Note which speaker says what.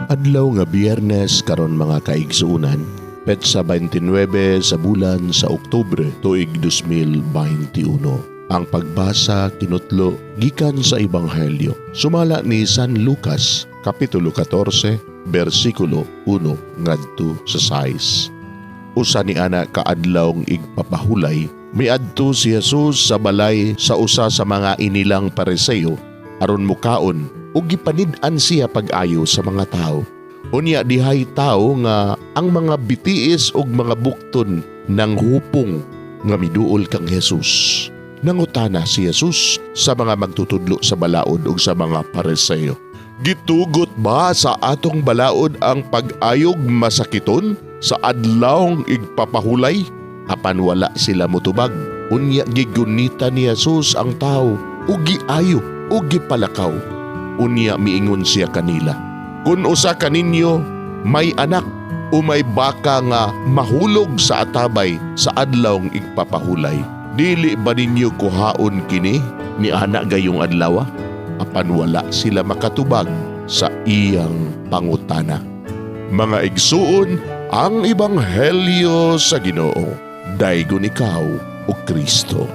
Speaker 1: Adlaw nga Biyernes karon, mga kaigsuonan, petsa 29 sa bulan sa Oktubre, tuig 2021. Ang pagbasa kinutlo gikan sa Ebanghelyo sumala ni San Lucas, kapitulo 14, bersikulo 1 ngadto sa 6. Usa ni ana ka adlawng igpapahulay, miadto si Jesus sa balay sa usa sa mga inilang Pariseo aron mukaon ug gipanid-an siya pag-ayo sa mga tao. Unya dihay tao nga ang mga bitiis ug mga bukton nang hupong nga miduol kang Jesus. Nangutana si Jesus sa mga magtutudlo sa balaod ug sa mga Pariseo: "Gitugot ba sa atong balaod ang pag-ayog masakiton sa adlawng igpapahulay?" Apan wala sila mutubag. Unya gigunita ni Jesus ang tao ug giayo ug gipalakaw. Unya miingon siya kanila, "Kung usa kaninyo may anak o may baka nga mahulog sa atabay sa adlawng igpapahulay, dili ba ninyo kuhaon kini ni ana gayong adlaw?" Apan wala sila makatubag sa iyang pangutana. Mga igsuon, ang Ebanghelyo sa Ginoo. Daygon ikaw, o Kristo.